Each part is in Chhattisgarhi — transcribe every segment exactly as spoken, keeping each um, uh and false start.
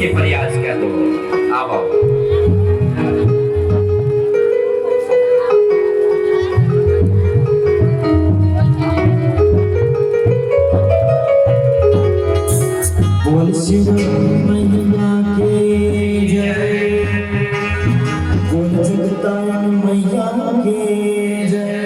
के प्रयास कर लो। आओ, आओ। बोल शिव मैया के जय, बोल जगतारण मैया के जय।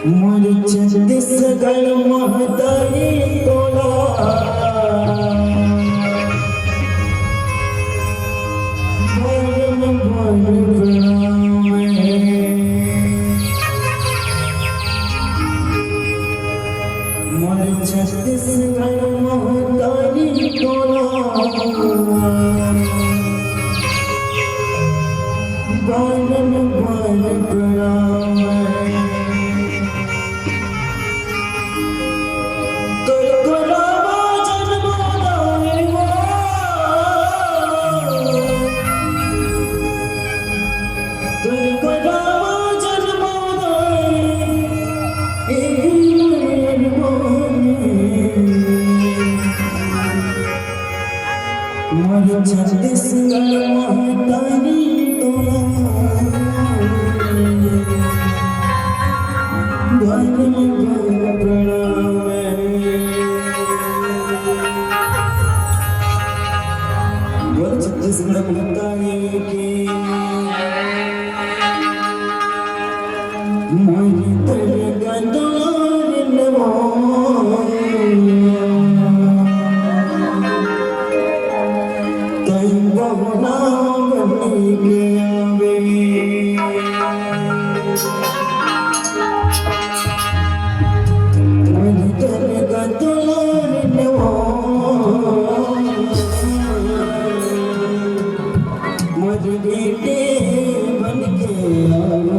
मोर छत्तीसगढ़ महतारी तोला, बन बन प्रणाम हे। मोर छत्तीसगढ़ महतारी तोला, बानन बान प्रणाम। तोर को रामा जन्म दाई हो। तोर को रामा जन्म दाई, ए मन मन। मोर छत्तीसगढ़ महतारी तोला, बानन बान प्रणाम। बोल छत्तीसगढ़ महतारी की। मोर तर गदोर नवो, तई बहुना बनी के आवे। मोर तर गदोर नवो, मोर बेटी बन के आवे।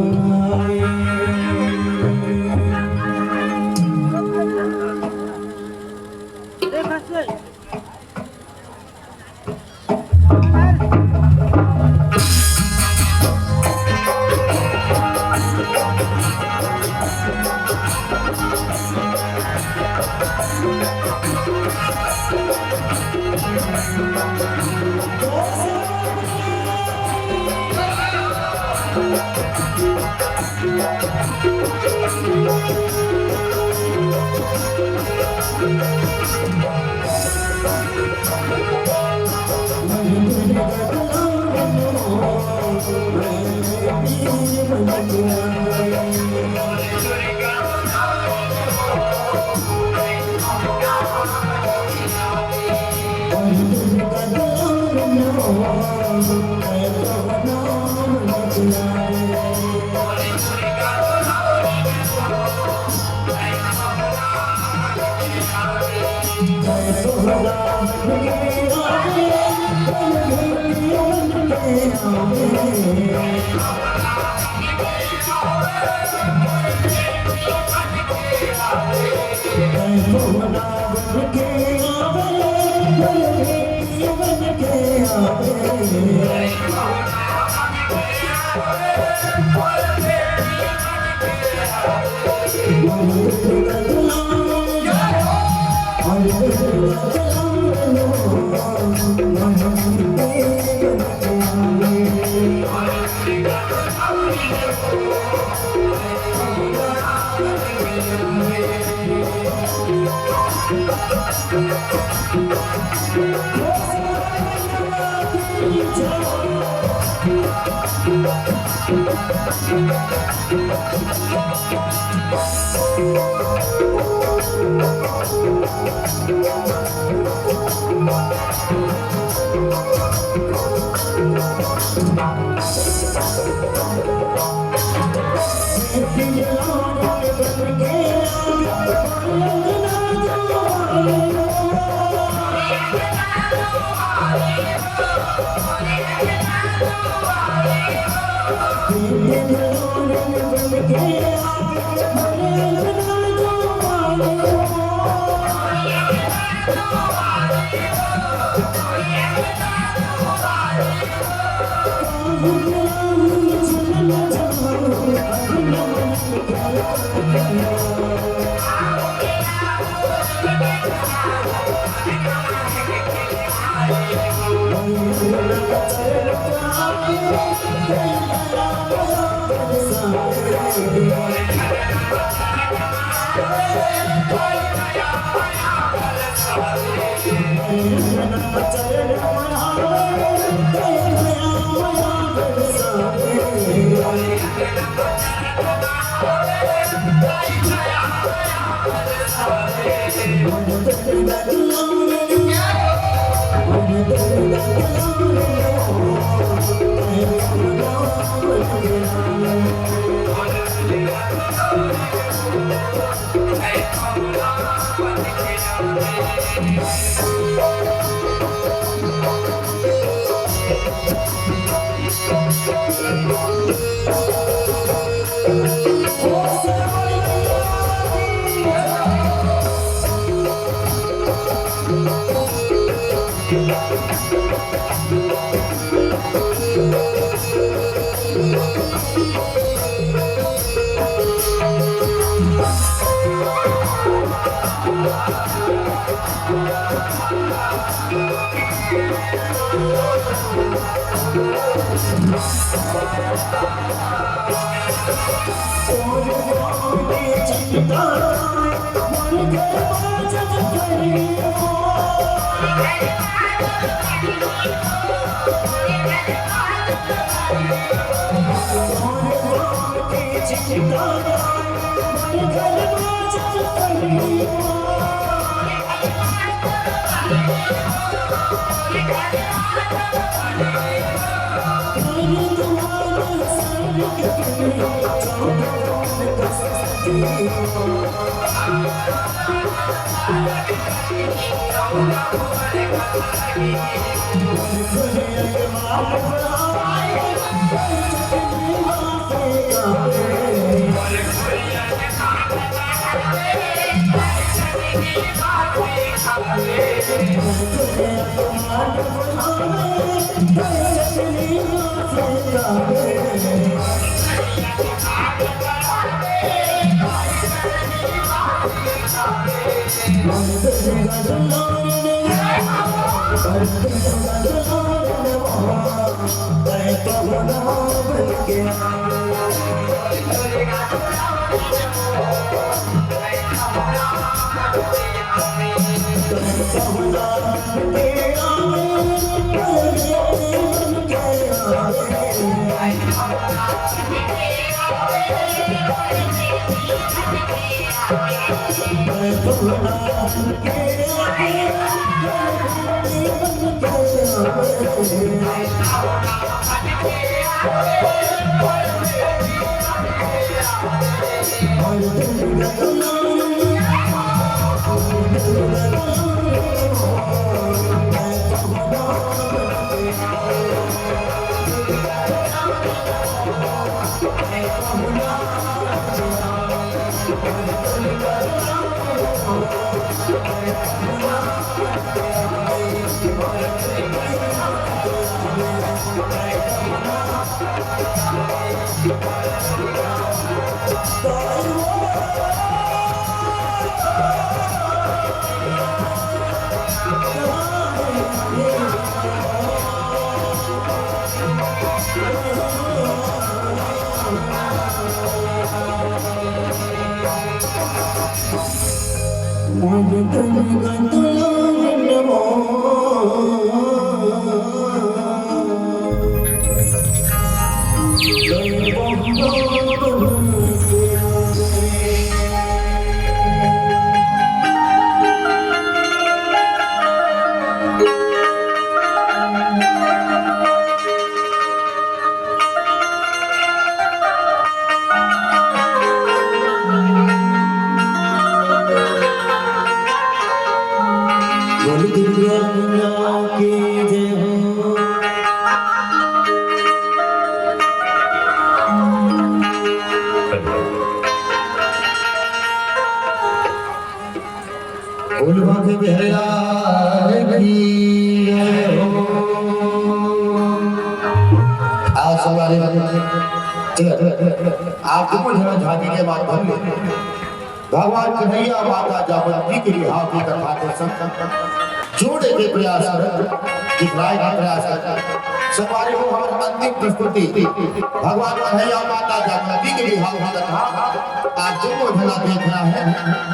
बोल दुर्गा मैया की जय। फुलवा के बिहारी लाल की जय हो। आज हमारे चल, आप दोनों जन झांकी के माध्यम ले भगवान कन्हैया माता जामवंती के बिहाव की कथा के संग जोड़े के प्रयास करत, दिखलाए के प्रयास करत। संगवारी हो, हमर अंतिम प्रस्तुति भगवान कन्हैया माता जामवंती के बिहाव की कथा। आप जो झन ला देखना है,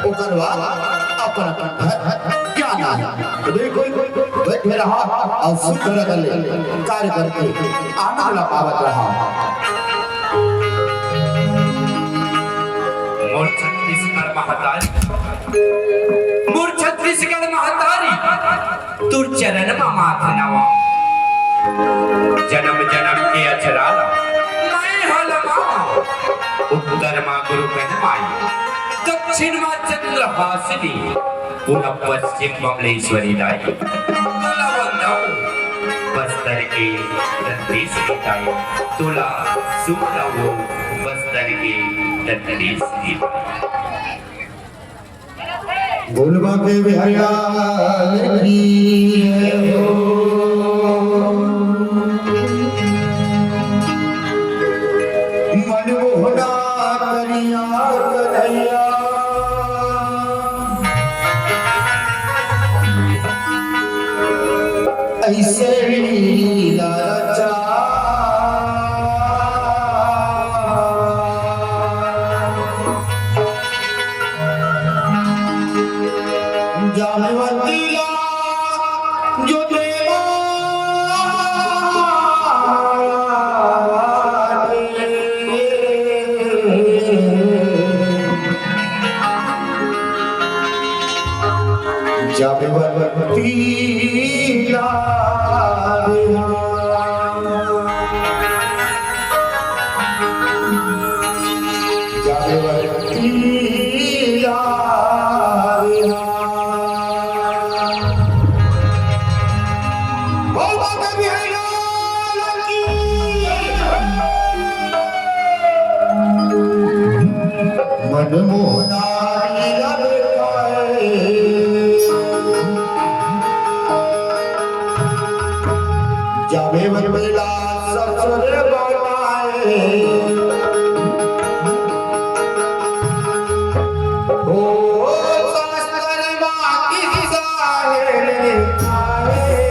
ओकर बाद अपन अपन घर जाना है। तो बिल्कुल बैठे रहा और शुद्ध रह ले कार्यक्रम के आनंद ला पावत रहा। मोर छत्तीसगढ़ महतारी, मोर छत्तीसगढ़ महतारी, तोर चरण म माथ नवा। जन्म जन्म के अचरा ला मैं ह लमावा। उत्तर म गुरु कह माई, दक्षिण म चंद्रहासिनी, पुनः पश्चिम बमलेश्वरी दाई। तोला वंदव बस्तर के दंतेश्वरी दाई, तोला सुमनव बस्तर के दंतेश्वरी दाई। फुलवा के बिहारी लाल की जय हो। मनमोहना करिया कन्हैया, अइसे लीला रचा। जामवंती ला जो देवा जामवंती ला जामवंती ला। बोल बाबा बिहारी लाल की। मनमोहना लीला दिखाए। जामवंती ला ससुर बनाए। ओ शास्त्र मा किस्सा हे लिखाए।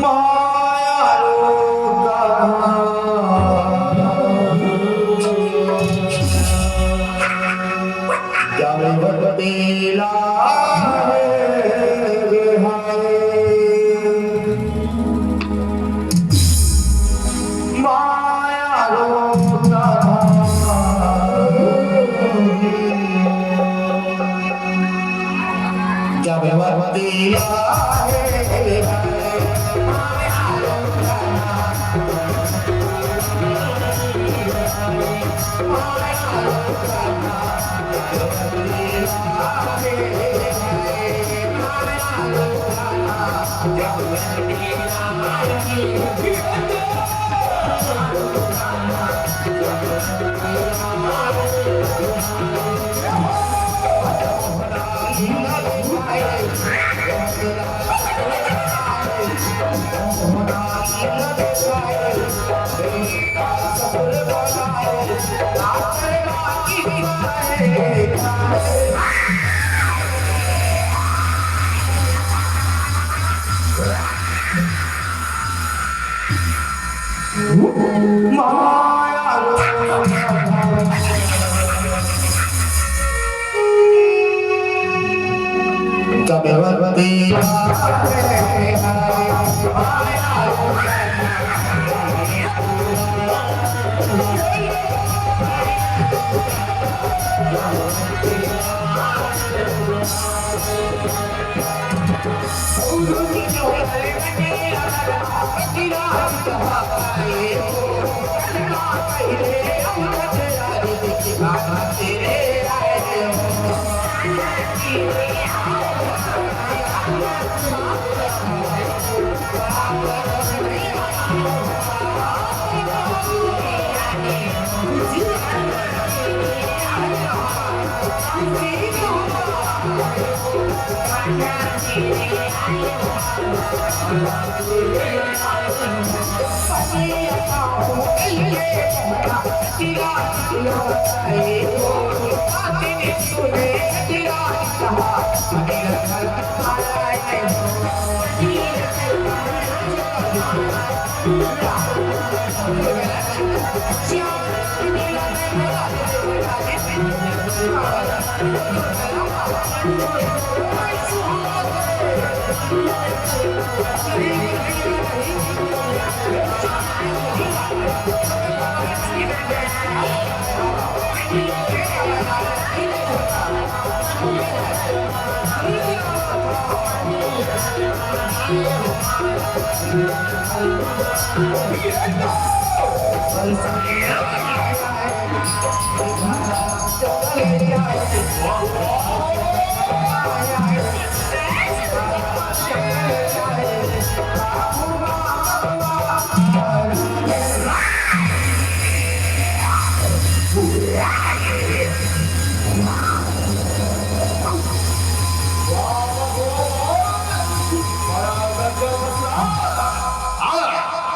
माया रोग का जामवंती ला हे बिहारी। माया रोग का जामवंती ला हे बिहारी।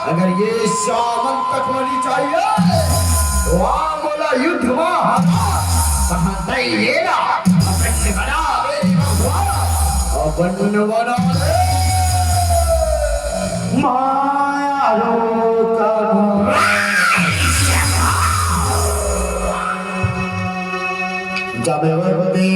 अगर ये सामंत तक वाली चाहिए, तो आ मोला युद्ध मा हरा। कहाँ तई ये ना, अपन से बड़ा मेरी भगवान। अपन बना ले। माया रोका। जब वो तेरा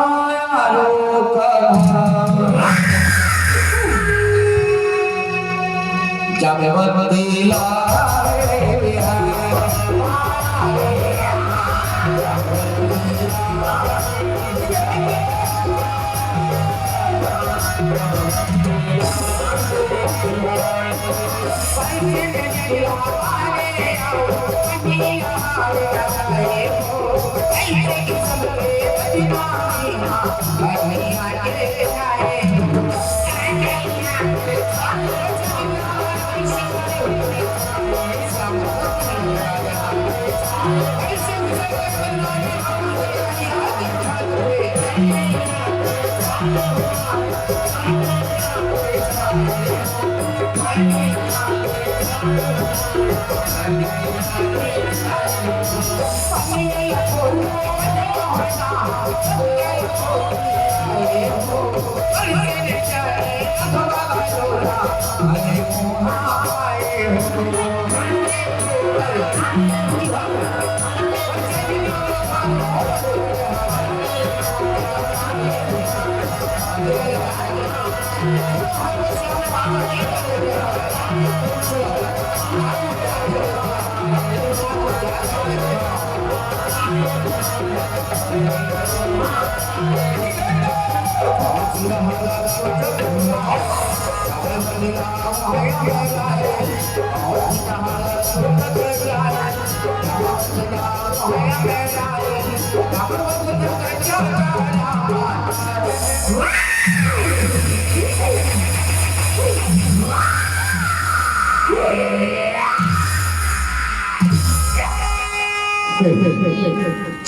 माया रोका। जब बंदी लाए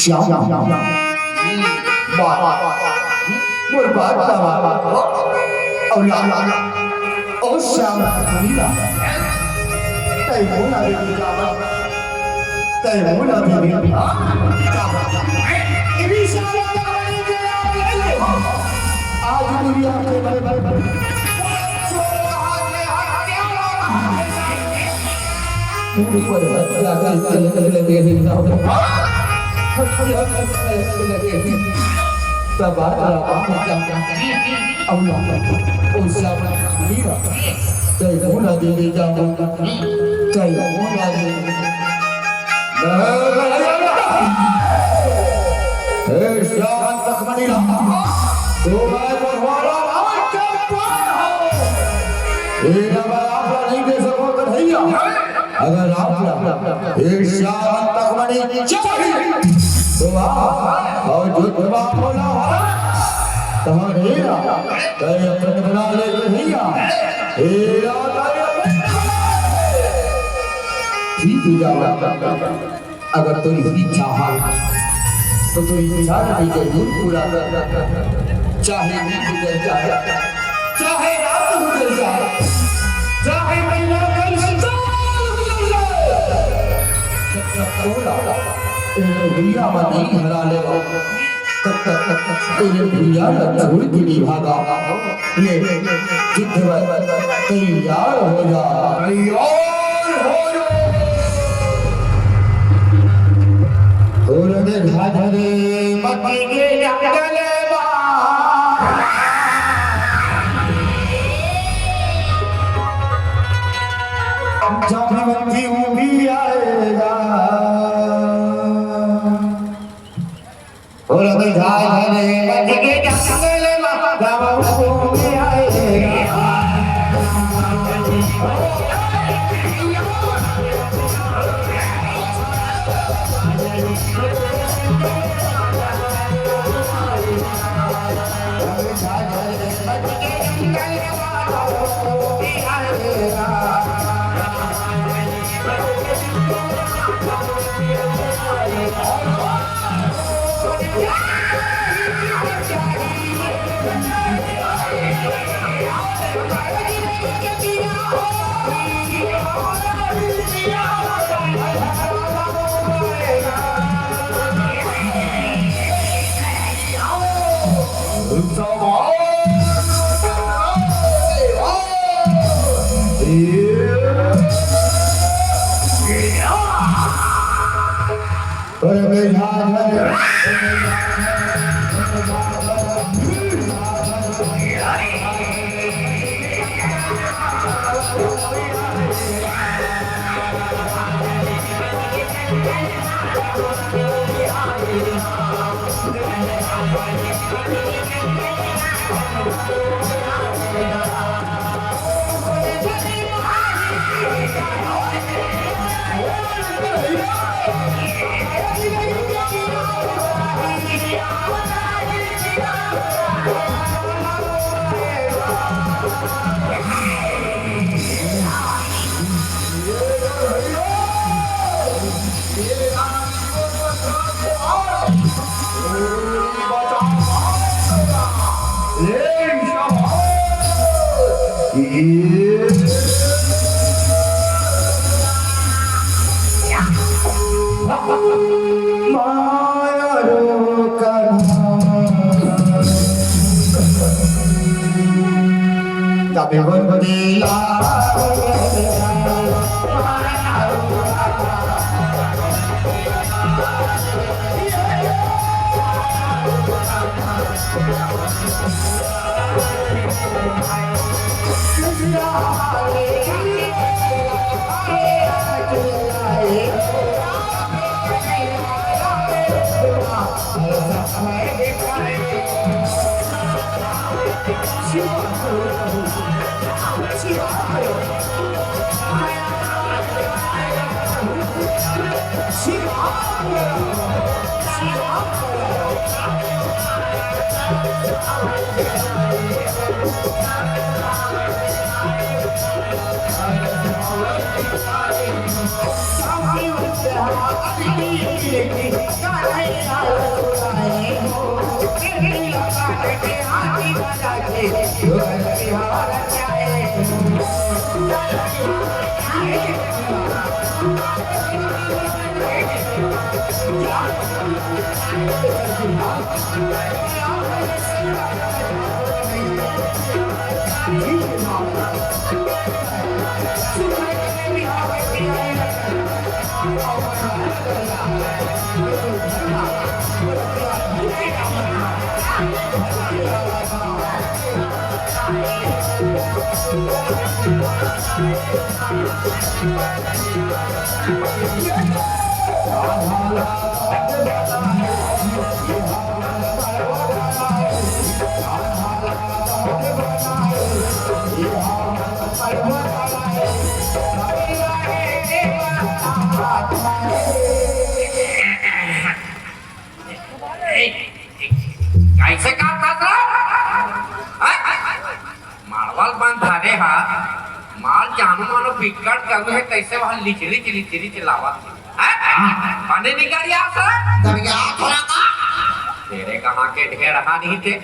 श्याम, मोर बात ला मान। अउ ला, ला, ला। ओ श्याम, सुनी ना। तै मोला दे दे जावन। तै मोला दे दे। हाँ? ए भी साला आज दुनिया के बड़े, बड़े, बड़े। ऊपर हत्या करके लगे हैं, हत्या करके लगे हैं। तब आज रावण का और उस मीरा, जय होना दे दे जाओ, जय होना दे दे। हे श्याम लक्ष्मण मीरा, तो मैं भगवान रावण के पुत्र हूँ। ये ना मैं आप नहीं दे सको कन्हैया। अगर आप ला ईर्ष्या अंतक मणि चाहिए, तो आओ और युद्ध मा बोला हो, तो हम हीरा, तो ये अपन बना ले हीरा, हीरा तो ये ठीक ही जाओ। अगर तोर इच्छा है, तो तोर इच्छा ला जरूर पूरा कर। चाहे दिन गुजर जाए, चाहे रात गुजर जाए, चाहे महीना कई साल गुजर जाए, जब तक तोला ए भुइयां मा नइ हरा लेवा, तब तक ए भुइयां ला छोड़ के नइ भागा। ले, युद्ध बर तैयार हो जा। तैयार हो जा। हो रे घाघरे मत के जंगल मा। जब मृत्यु भी आएगा। और अगर झाझरे बच के जंगल मा, तब हुकुम आएगा। कैसे काम करत रहा? हैं? मालवा ल बंधारे हा, माल जानो मानो बिकट करू हे, कैसे वहाँ लिचरी चिली चिली चिल्लावत हे? हैं? बने निकल गया सर। गड़िया थोड़ा का? तेरे कहाँ के ढेर हा नहीं थे?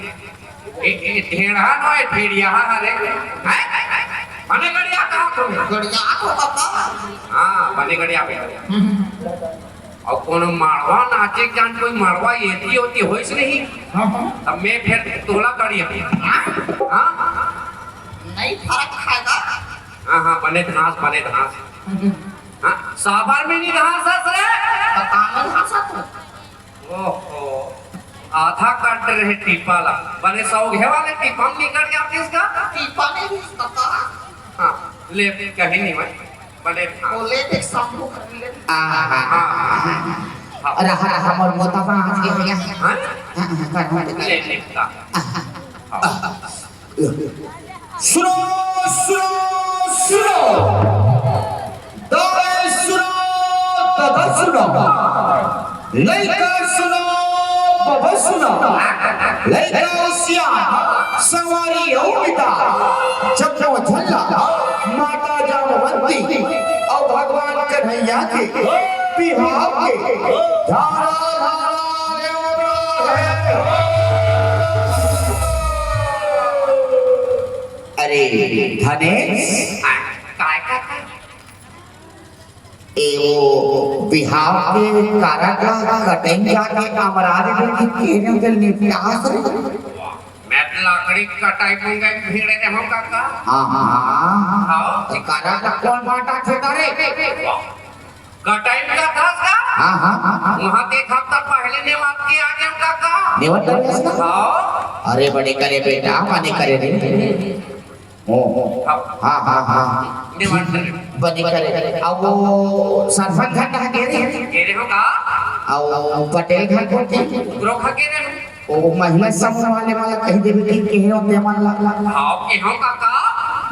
ए, ए, ढेर हा नो, ए, ढेरिया हा रे। हैं? बने गड़िया कहाँ तुम्हें? गड़िया को पापा। हाँ, बने गड़िया पे। अउ कोनो माड़वा नाचे के जान, कोई माड़वा एती ओती होइस नहीं। हाँ, हाँ। तब मैं फिर तोला करी हूँ। हाँ? हाँ? नहीं फरक खाएगा। हाँ, हाँ, बने घास, बने घास। हाँ, साबर में नहीं घास हस रे। बताना घास है तो। ओहो, आधा काट रहे टीपा ला। बने सौघे वाले टीपा में निकल गया किसका? टीपा में भी इसका। हाँ, ले, कहीं नहीं मैं। बड़े हाँ। बोले देख शंभू कर ले। आ, हाँ, हाँ, हाँ। रहा, रहा, मोर मोता बा आज के भैया। हाँ? हाँ, हाँ, कर, हाँ, कर। ले, ले, ला। आ, आ, सुनो, सुनो, सुनो। दाई सुनो, दादा सुनो। लइका सुनो, बबा सुनो, लइका अउ सियान, संगवारी अउ मितान, चपो झल्ला, माता जामवंती, अउ भगवान कन्हैया के बिहाव के धारा धारा नेवता हे। अरे धनेश, काय, काय, काय? ए वो बिहाव के कारड ला कटई जाके अमरा दे के केने के निपटास रे। मैं तो लकड़ी कटाई पूंगा भीड़े रे हो काका। हाँ, हाँ, हाँ। हाँ। तो कारड ला कोन बांटा थे तारे? कटाई का था का? हाँ, हाँ, हाँ, हाँ। वहाँ के एक हफ्ता पहले नेवात के आ गया काका। नेवात के आ गया? हाँ। अरे बड़े करे बेटा, बने करे रे। ओ, हाँ, हाँ, हाँ। बने करे। अब वो सरपंच घर कहाँ गे रे? गे रे हो का? अब वो पटेल घर कोती? उकरो खा गे रे। वो महिला समूह वाले वाला कही देबे कि केहे हो ते मन ला। हाँ, केहो काका।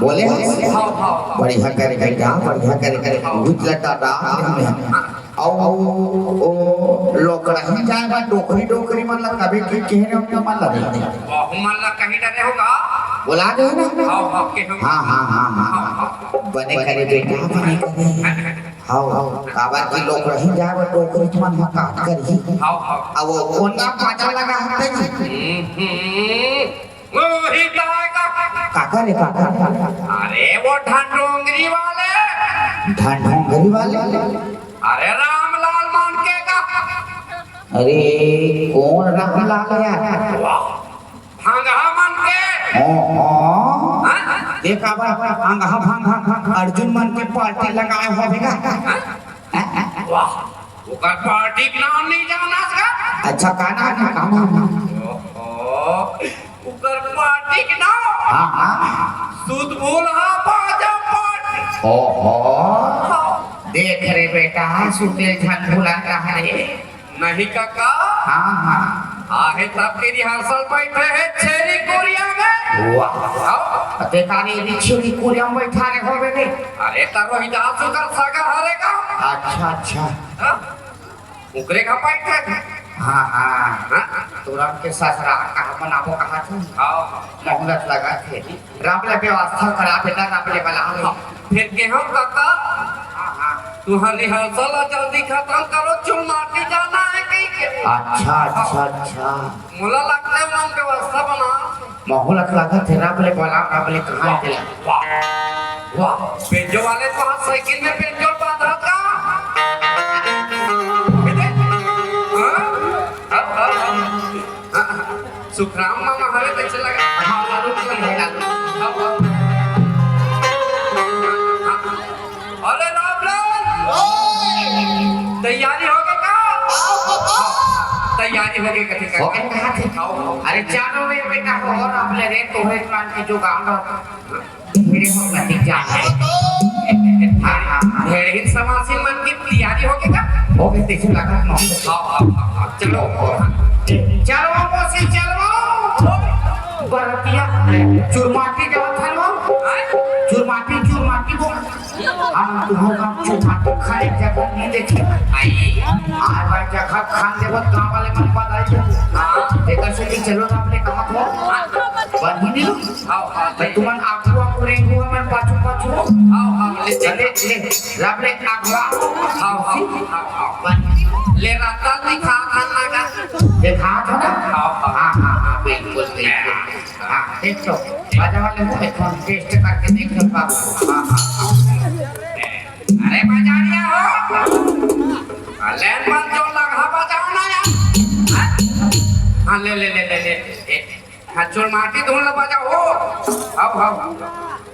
बोले हो? हाँ, हाँ, हाँ। बढ़िया करे, बढ़िया, बढ़िया करे, करे। हाँ। भूत लटा डाल में। हाँ। अउ ओ लोकड़ही जाए बर डोकरी डोकरी मन ला कबे के केहे रे ओमन मन ला रे। वहू मन ला कही डरे हो का? बोला दे ना। हव, हव, केहो। हाँ, हाँ, हाँ, हाँ। हव, हव। बने करे बेटा, बने करे। हव, हव। काबर कि लोकड़ही जाए बर डोकरी मन ह काट करही। हव, हव। अब ओन ला पाचा लगा हते जी। हम्म, हम्म। वही कहा का? काका रे, काका। अरे वो ढंढोंगरी वाले। ढंढोंगरी वाले? अरे रामलाल मन के का? अरे कौन रामलाल यार? वाह, भंगहा मन के। ओ, ओ। हाँ? देखा बा, अंगहा भंगहा अर्जुन मन के पार्टी लगाए होबे का? हाँ? वाह, ओकर पार्टी के नाम नहीं जानस का? अच्छा, का नाम है, का नाम है? ओहो, ओकर पार्टी के नाम? हाँ, हाँ। सुतबुल हा बाजा पार्टी। ओहो, हाँ। देख रे बेटा, सुते झन भुला रहा रे। नहीं काका। हाँ, हाँ। आहे तब के rehearsal बैठे है छेरी कोरिया में। वाह। हाँ? ते का रे, रिछी कुरिया म बइठा रे होबे रे? अरे, त रोहिदास ओकर सगा हरे का? अच्छा, अच्छा। हाँ? ओकरे का बइठे थे। हाँ, हाँ। हाँ? तुरंत के ससुरा कहाँ बनाबो, कहाँ थे? हाँ, हाँ। मोहलत लगा थे। रब ले व्यवस्था करा बेटा, रब ले बला ले। हाँ, फिर के हम काका, हाँ, हाँ। तुहर rehearsal ला जल्दी खतम करो, चुलमाटी जाना है कहीं के। अच्छा, अच्छा, अच्छा। मोला लगता है मन व्यवस्था बना। मोहलत लागत हे, रब ले बला, रब ले कहाँ के ला। वाह, वाह, बेंजो वाले तो हाथ साइकिल में बेंजो बांधा का। हाँ? हाँ, हाँ, हाँ। सुखराम मामा हवे, कैसे लगा? हाँ, लालू जी है, लालू। हाँ, हाँ। अरे रामलाल, तैयारी हो गई का? तैयारी हो गई कथी का? हो गई कहाँ थे? आओ। अरे चलो रे बेटा, हो और आप ले रे, तुम्हें मान के जो गाँव का मेरे को कथी जान है। हाँ, हाँ, हाँ। भेड़हिन समासी मन की तैयारी हो गई का? हो गई, देखो लगा ना। आओ, आओ, आओ, आओ। चलो। चलो, मौसी, चलो। बरतिया, चुरमाटी जाओ, चलो। हाँ? चुरमाटी, चुरमाटी बोल। हम तुहर गाँव चुपा तो खाए जगह नहीं देखे। आई। आए बार जगह खान देबो, गाँव वाले मन बधाई देबो। हाँ। एकर से कि चलो ना अपने कहाँ को। बनी नहीं। आओ, आओ, भाई तुमन आगू आगू रे, हुआ मन पाछू पाछू। आओ, आओ, ले, ले, चले, ले, रब ले आगू आओ। आओ, आओ, आओ, आओ। बनी। ले राता दिखा खाना का। देखा था ना? आओ, आओ। हाँ, हाँ, हाँ, बिल्कुल, बिल्कुल। हाँ, देख तो, बाजा वाले हो, एक बार test करके देख लो बाबू। हाँ, हाँ, हाँ। अरे बजारिया हो। हाँ, ले मन जो लगा बजाओ ना यार। हाँ? हाँ, ले, ले, ले, ले, ले। ए, हाँ, चुरमाटी धुन ला बजाओ। आओ, आओ।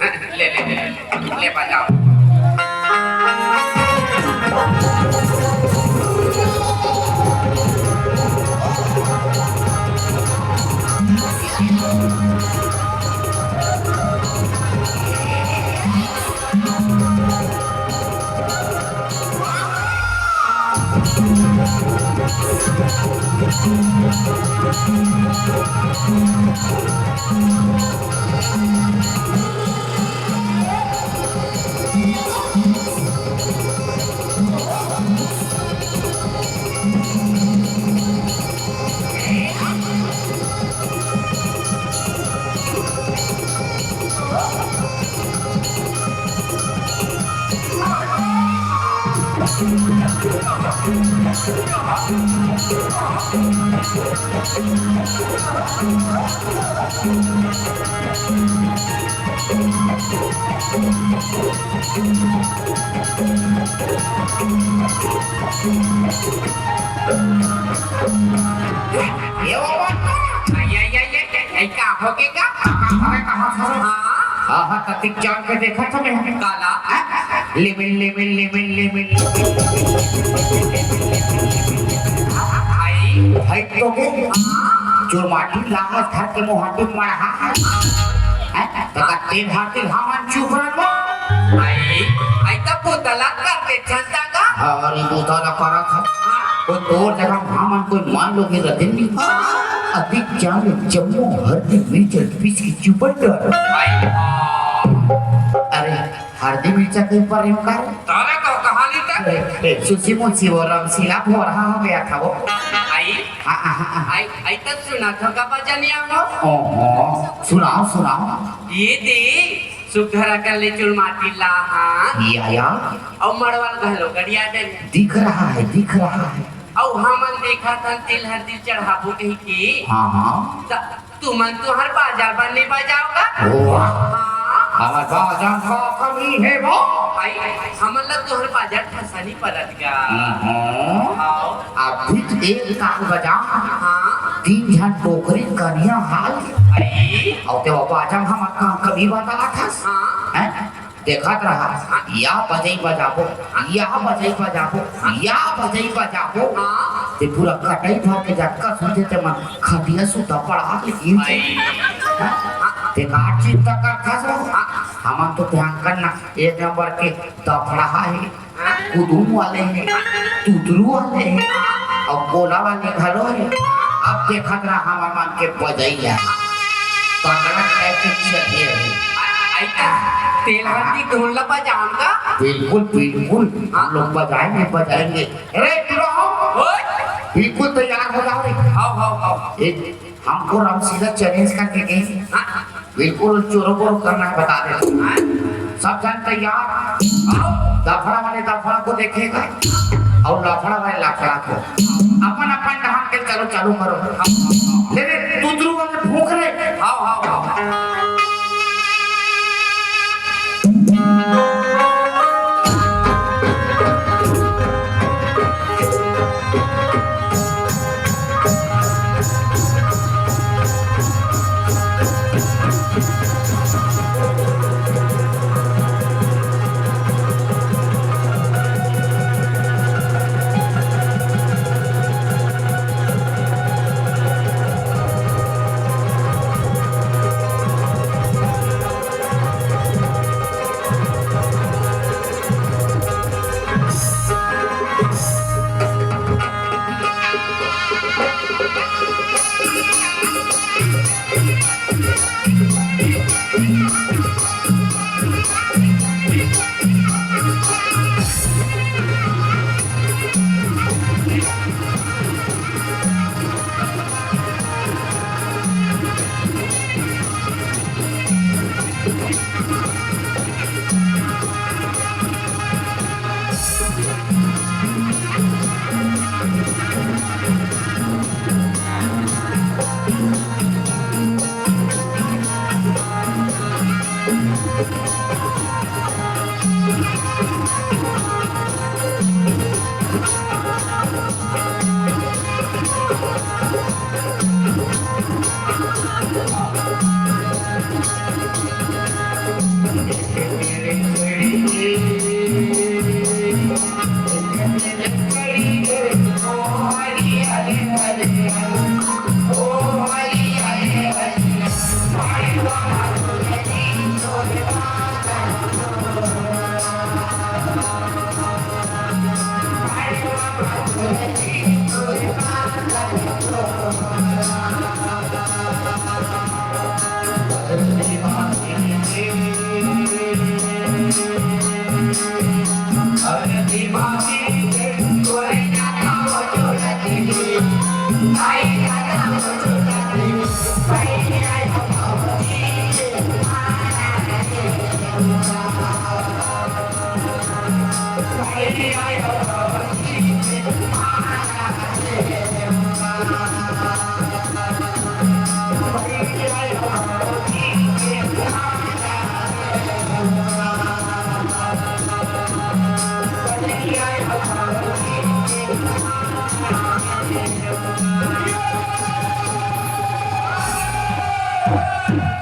ले, ले, ले, ले, ले बजाओ। ये वो बात ना। ये, ये, ये, ये, ये का हो गया का? कहाँ है, कहाँ था? हाँ। हाँ, हाँ, कतिक जान के देखा था मैं। काला? हाँ? लेमिन, लेमिन, लेमिन, लेमिन। आई। भाई तो के? हाँ। चुरमाटी लागत घर के मुहाटी मरहा है। हैं? त का तेल हाथ के घामन चुप रह बा। आई, आई त बोतला कर दे छंदा का। अरे बोतला करत है। हाँ। वो तोर जगह घामन कोई मान लो कि रतिन भी। हाँ। अधिक जान जम्मो हर दिन मिर्च पीस के चुपड़ कर। आई, हाँ। अरे हरदी मिर्चा के ऊपर रे ओकर। तारा का कहानी तक। ए, ए, सुसी मुंसी वो रमसीला भोरहा हो गया था वो। आई, हाँ, हाँ, हाँ, हाँ। आई, आई तक सुना था का बजनिया वो? ओहो, सुनाओ, सुनाओ। ये दे, सुघर अकन ले चुरमाटी ला, हाँ। या, या। अउ मड़वा ल घलो गड़िया दे। दिख रहा है, दिख रहा है। अउ हमन देखा था तिल हरदी चढ़ाबो कही के। हाँ, हाँ। त तुमन तुहर बाजा बने बजाओ गा? वाह। हाँ। हमर बाजा का कमी है वो? आई, हमन ला तुहर बाजा ठसनी परत गा। हम्म। आओ। अभी तो एक ताल बजा। हाँ। तीन झन डोकरी कनिया हाल। आई। अउ ते वो बाजा में हमर का कमी बता था। हाँ। हैं? देखत रहा, या बजई बजाबो, या बजई बजाबो, या बजई बजाबो। हाँ। ते पूरा कटई भर के जतका सुनते ते मन खटिया सुद्धा पड़ा के गिर जाए। आई। हाँ? ते का चिंता करथस? हाँ। हमन तो ध्यान करना, एक नंबर के दफड़ा है, हाँ। कुदुम वाले हैं, तुतरू वाले हैं, अउ गोला वाले घलो है। अब देखत रहा हमर मन के बजई है। तगड़ा टाइप के चलिए अभी। आ, आई का तेल हल्दी ढोल ला बजान का? बिल्कुल, बिल्कुल। हाँ। हम लोग बजाएंगे, बजाएंगे। अरे, टुरा हो। ओए। बिल्कुल तैयार हो जाओ रे। हाव, हाव, हाव। एक हमको रामशीला चैलेंज करके गई। हाँ। बिल्कुल चोरो बोरो करना है, बता दे। हाँ। सब जन तैयार। हाव। दफड़ा वाले दफड़ा को देखेगा और लफड़ा वाले लफड़ा को। अपन अपन ढंग के चलो, चालू करो। हाव, हाव, हाव। ले रे, तुतरू वाले फूंक रे। हाव, हाव, हाव।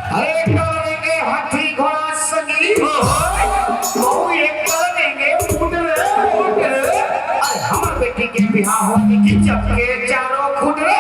अरे, एक तरह के हाथी घोड़ा संगी, वो एक तरह के पुट रे, पुट रे। अरे, हमर बेटी के बिहाव होके कि चपके चारों खुट रे।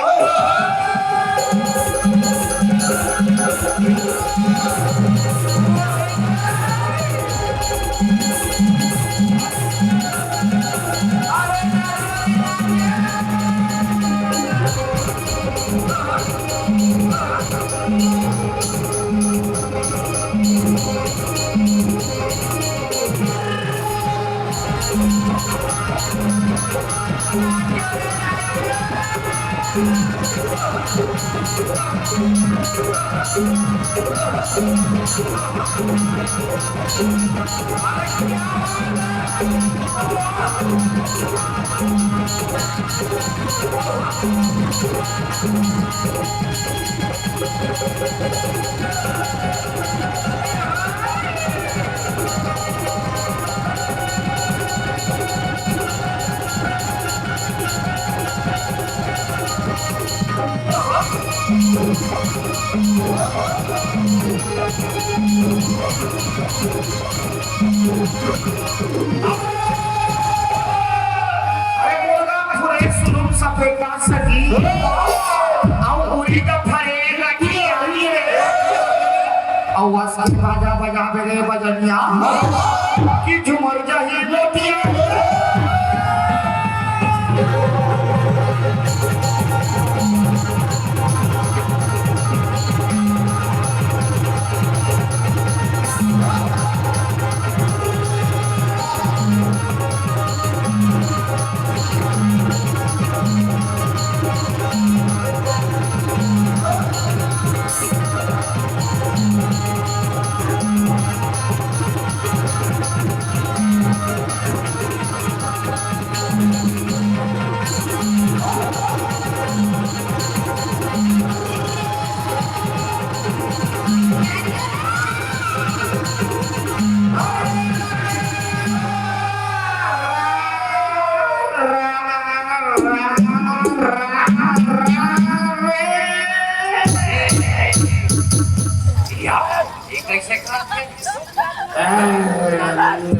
अरे मुर्गा फुरे सुनुम सफेदा सगी, अउ उड़ी त फरे लगी आई रे। अउ असली बाजा बजाबे रे बजनिया, कि झुमर जाही लोटिया।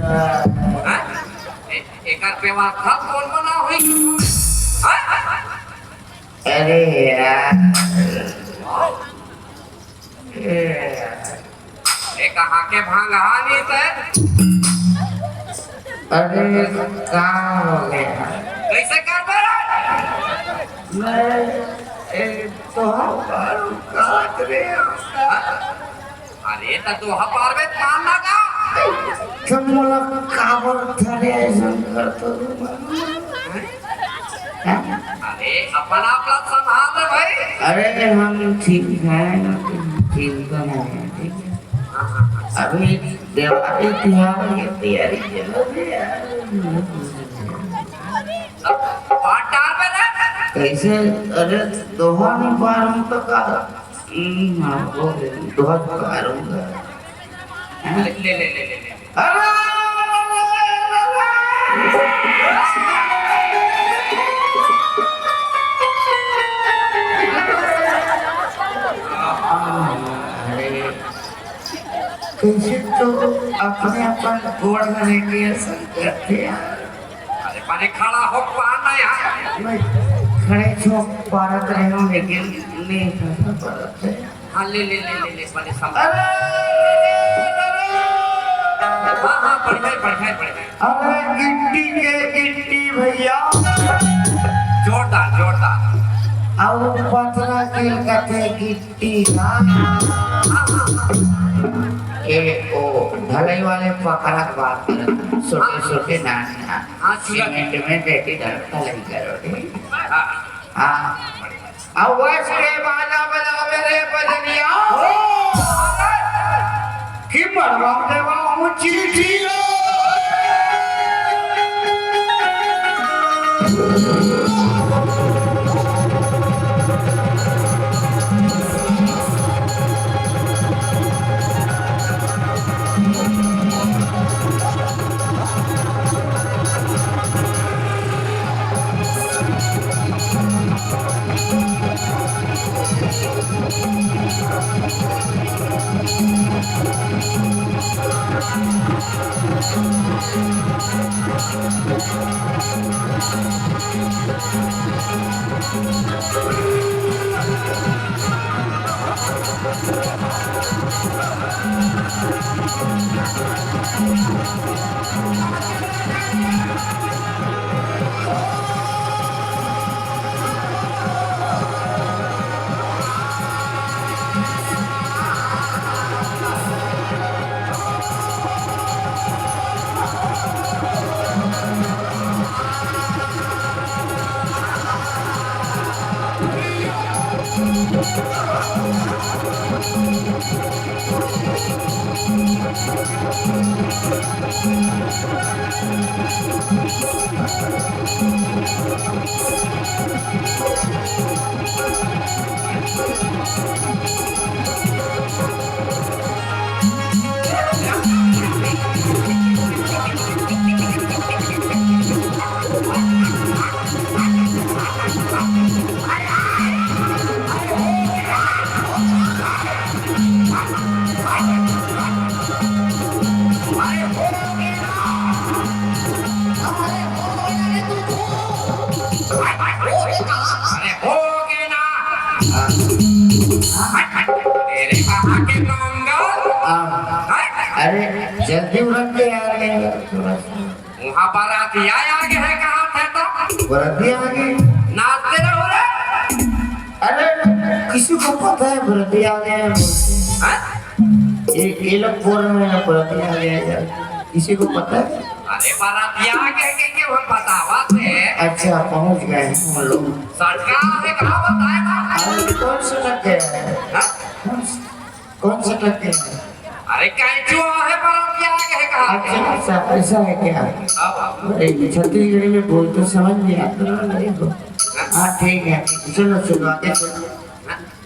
हाँ? ए-, एकर व्यवस्था कोन बना होही? हाँ? अरे यार। ए यार। ए, कहाँ के भांगहा नी ते? अरे, का हो गया? कैसे कर दे रे? मैं, ए, तोहार बारू काट रे। हाँ? अरे, त तोहा पार में पान लगा। तुम लोग काबर धरे ऐसा करते हो? हाँ? अरे, अपन आप ला संभाल ले भाई। अरे, हम ठीक हैं, चिंता नहीं है, ठीक है? अभी दिवाली तिहार की तैयारी चल रही है। सब पाट डाल में रे। कैसे? अरे, दोहा नहीं पा रहा हूँ तो का? हम्म, हाँ, वो ध्वज पारूंगा। ले, ले, ले, ले, ले, ले। अरे, अरे, कैसे तो अपने अपन गोड़ में लेके ऐसा करते हैं। अरे, माने खड़ा हो, पान ना यहाँ। मैं खड़े छो पारत रहे हूँ, लेकिन नहीं खड़ा पारत है। हाँ, ले, ले, ले, ले, ले, बने समझ। अरे! हाँ, हाँ, बढ़िया, बढ़िया, बढ़िया। अरे, गिट्टी के गिट्टी भैया। जोरदार, जोरदार। अब पतला के कथे गिट्टी, हाँ। हाँ, हाँ, हाँ। ए, ओ, ढलाई वाले पकड़ा के बात करत, छोटे, हाँ। छोटे नान, हाँ। हाँ, सूरज। सीमेंट में बेटी धर ढलाई करो, ठीक? हाँ। हाँ। अब वैस के बाजा बजावे रे बजनिया। कि मरवा देवा हूँ चीठी। अरे हो गए ना। तेरे कहाँ के मंगल? हाँ। अरे जल्दी उलट के आ रहे हैं थोड़ा सा। वहाँ बाराती आए आगे है, कहाँ थे तो? बराती आगे। नाचते रहो रे। अरे किसी को पता है बराती आगे है बोलते? हाँ? ये, ये लोग बोल रहे हैं बराती आगे है, किसी को पता है? अरे बाराती आगे के, के हम बतावा थे। अच्छा पहुँच गए हैं हम लोग। सड़का है, कहाँ बताए था? अरे कौन सड़क है? हाँ? कौन स-, कौन सड़क है? अरे कैचुआ है, बराती आगे है, कहाँ? अच्छा अच्छा, ऐसा है क्या? हाँ, हाँ। अरे छत्तीसगढ़ी में बोल तो समझ नहीं आता ना मेरे को। हाँ ठीक है, चलो चलो आगे चलो।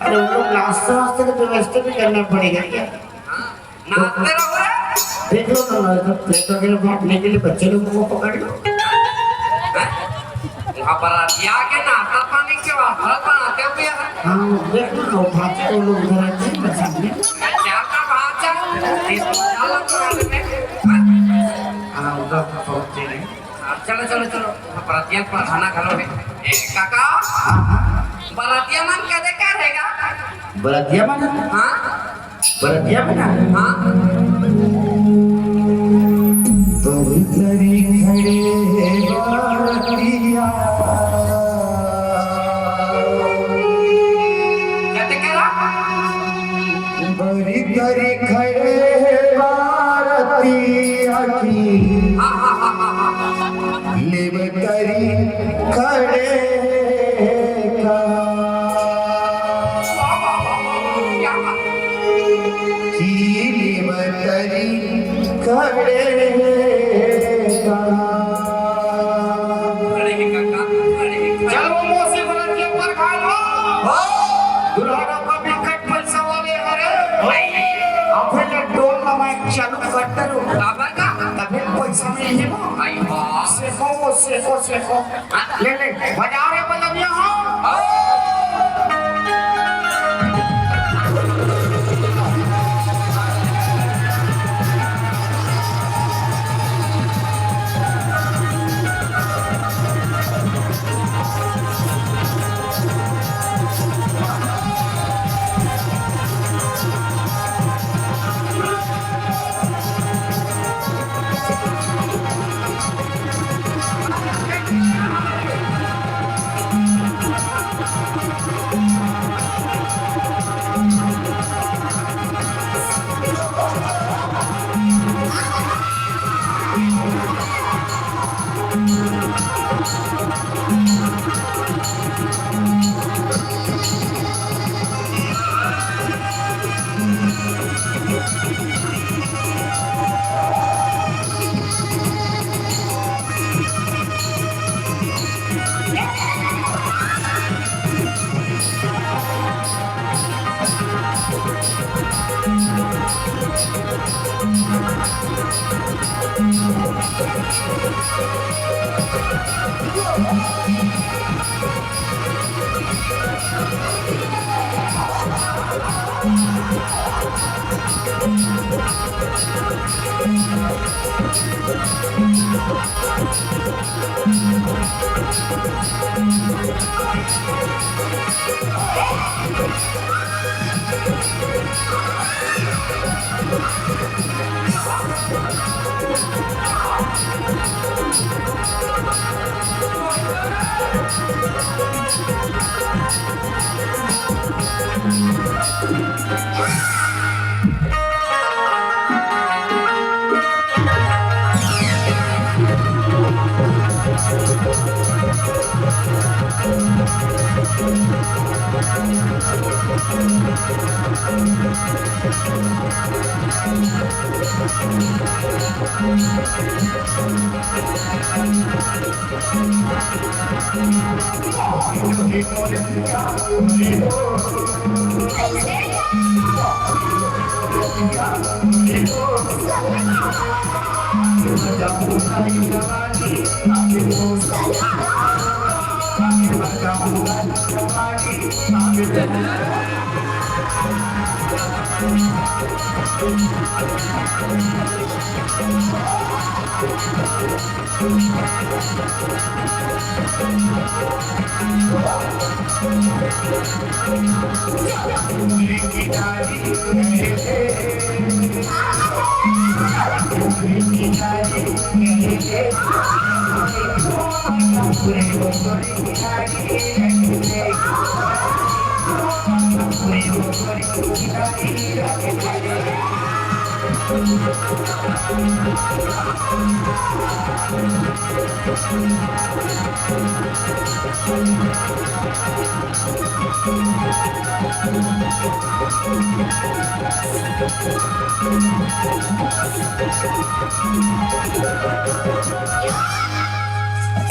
अरे वो लोग नाश्ता वास्ता की व्यवस्था भी करना पड़ेगा क्या? हाँ। नाचते रहो रे। देख लो ना, प्लेटों के लिए बांटने के लिए बच्चे लोगों को पकड़ लो। हैं? वहाँ पर आके नाश्ता पानी के वास्ता बनाते हो भैया। हाँ, देख लो ना, भांचा वो लोग उधर रहते हैं ना सामने। क्या का भांचा? ये तो चलो तो आदमी। हैं? चलो, चलो, चलो। बरतिया पढ़ाना घलो हे। ए, काका, हाँ, हाँ। बरतिया मन कदे का रहेगा? बरतिया मन? हाँ? बरतिया मन? हाँ। तो भीतरी खड़े बरतिया। कदे करा? बरी तरी खड़े भारती अखी। लेब तरी खड़े का। की लेब तरी खड़े का। खड़े हे काका, खड़े हे। चल वो मौसी बना के ऊपर खा लो। हाँ। दुल्हन का भी कट पैसा वाले हरे। भाई। अबे ले डोल नमक चालू करते रहो। काबर का? तबे पैसा मिलही वो। आई बा। Seiko, Seiko, Seiko. हाँ। ले, ले, बजा रे बजनिया हो। हाँ।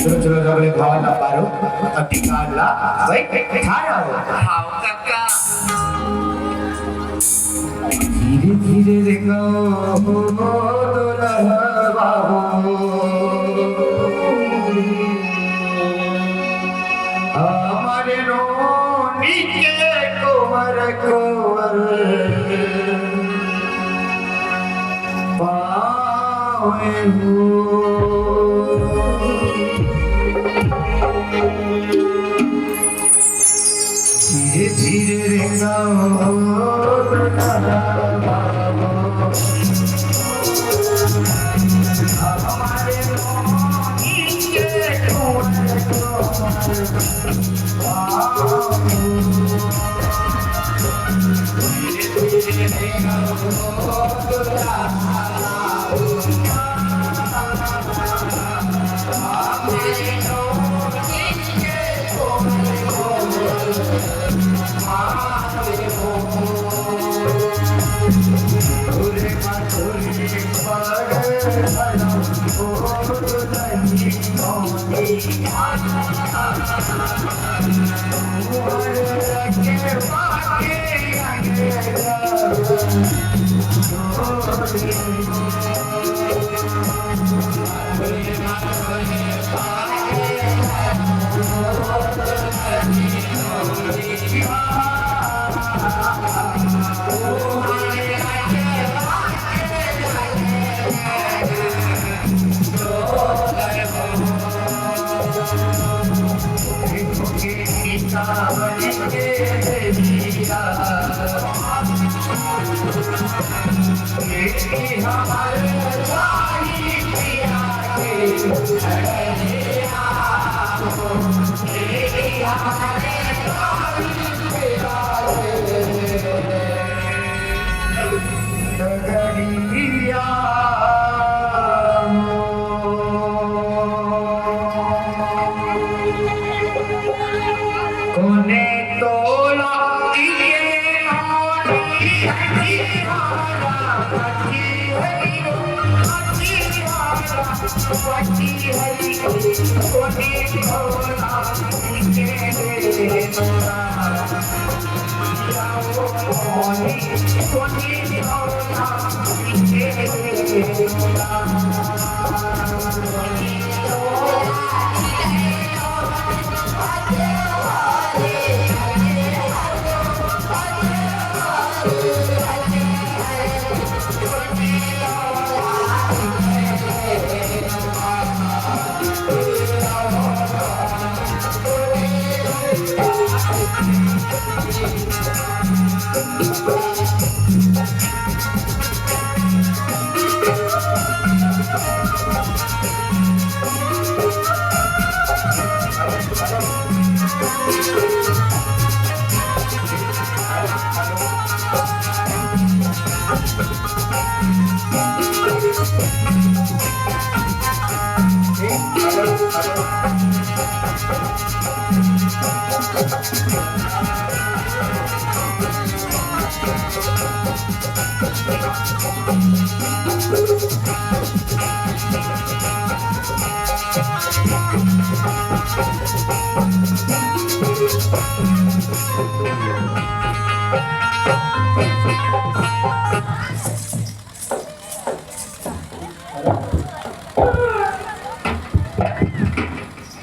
चलो, चलो, सब लोग भाव ना पारो, अधिकार ला, भाई, भाई, खा रहा हो। हाव काका। धीरे धीरे रे गाओ, डोलहवा हो। हमारे नोनी के कोवर कोवर पावे हो। ठीक। हेलो,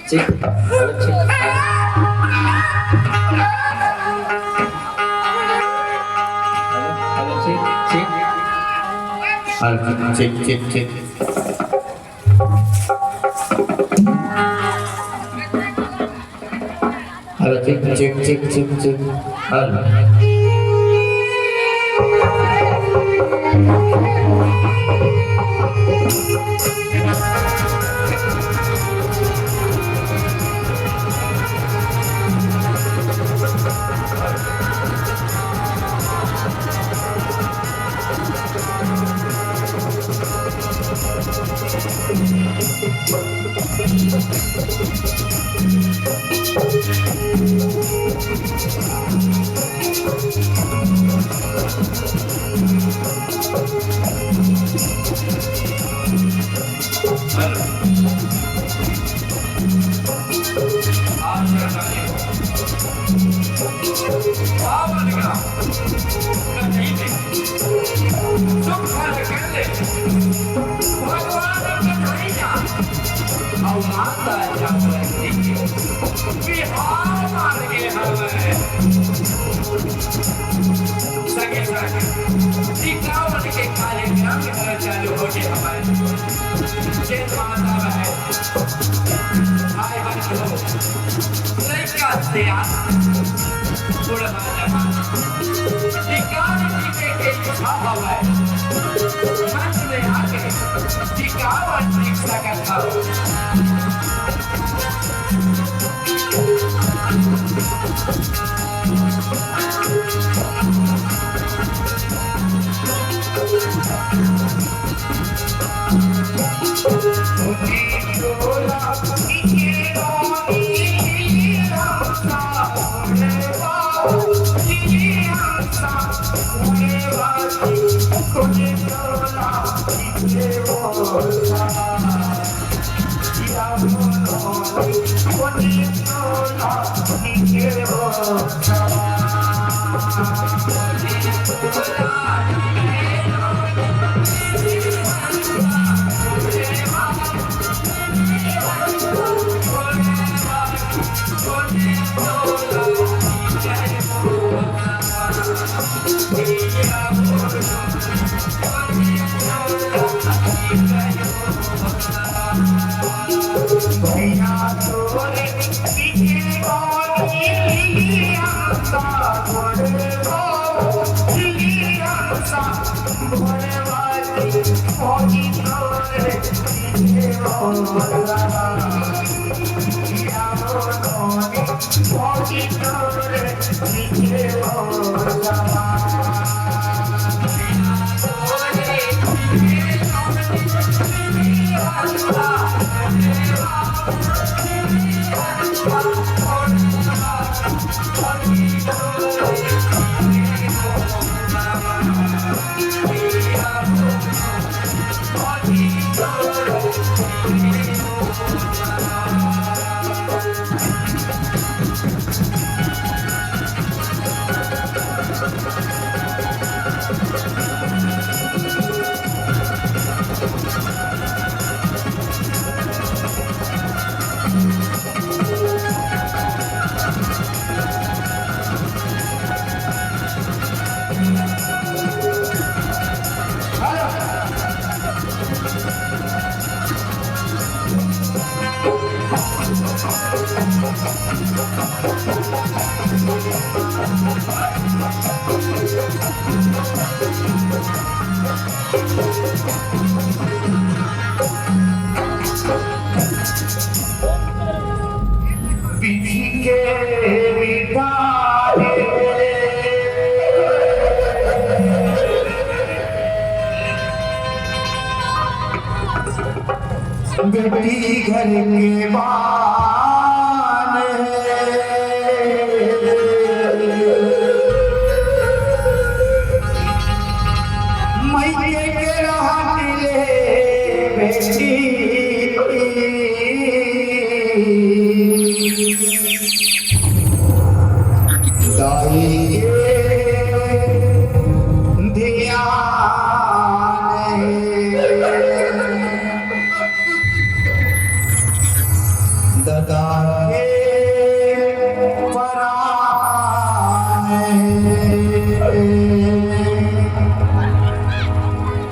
ठीक। हेलो, हेलो, ठीक, ठीक। हेलो, ठीक, ठीक, ठीक। हेलो, ठीक, ठीक, ठीक, ठीक, ठीक। हेलो। सुख फल गेले भगवान कन्हैया, अउ माता जागवती के बिहाव मार्गे हवय। संगे संग टीकावन के कार्यक्रम घलो चालू होगे हवय। जेन माता बहन, भाई बंधु, लइका सियान बुढ़वा जवान, टिकावन जीते के इच्छा हवय, मंच में आके टिकावन जीत सकत हव। बेटी घर के बान है। मइके के रहत ले बेटी, दाई के धियान हे। ददा के परान हे।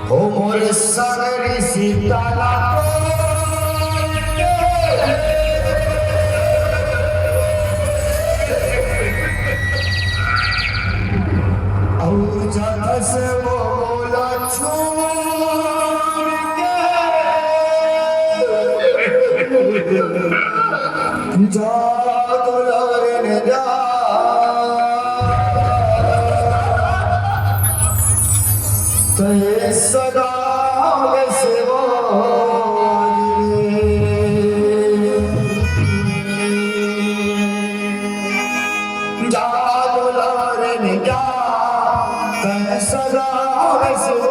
हो मोर सगरी सीता ला तोड़ के। अउ जाथस वो मोला छोड़ के। जा दुलारन जा, तैं सदा बेसवारी। जा दुलारन जा, तैं सदा बेसवारी।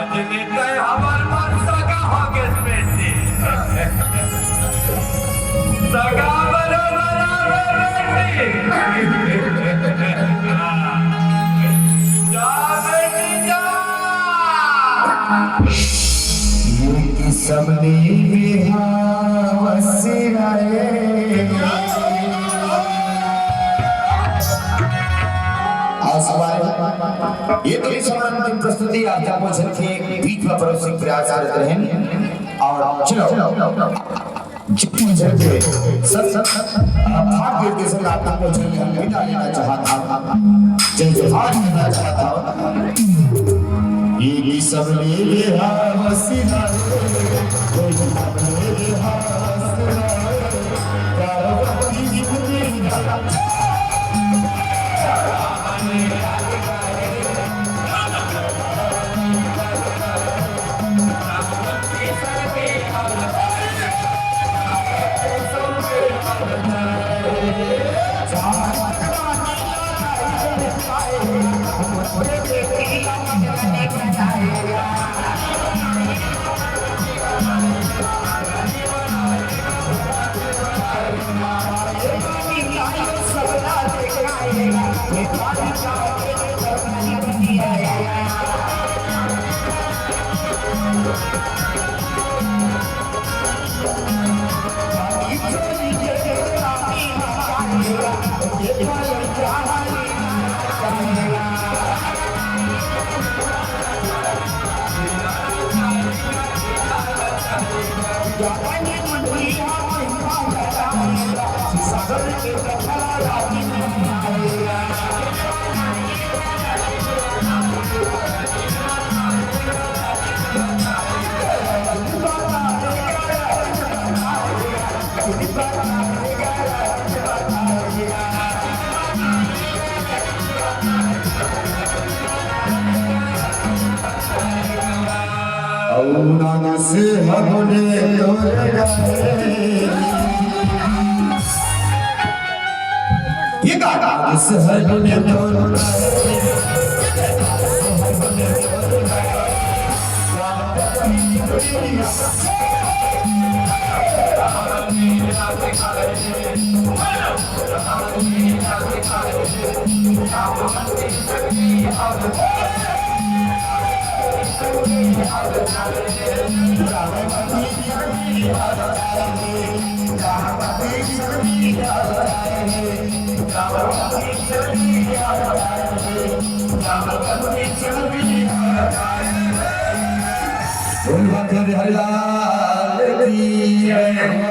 आज ले तैं हमर बर सगा हो गेस बेटी। सगा बरोबर आवे बेटी। जा बेटी जा। ये किसम ले बिहाव सिराए। आसमान, ये तो इस अंतिम प्रस्तुति आप जम्मो झन के बीच में परोसे के प्रयास करत रहेन। और चलो, जितने झन के सब, सब, आ, भाग दे के संग आप जम्मो झन के हम विदा लेना चाहत हन। जय जोहार कहना चाहत हन। ये सब ले ले हाँ वसीला रे, ये सब ले ले हाँ वसीला रे। ये गाना बोल बाबा बिहारी लाल की जय।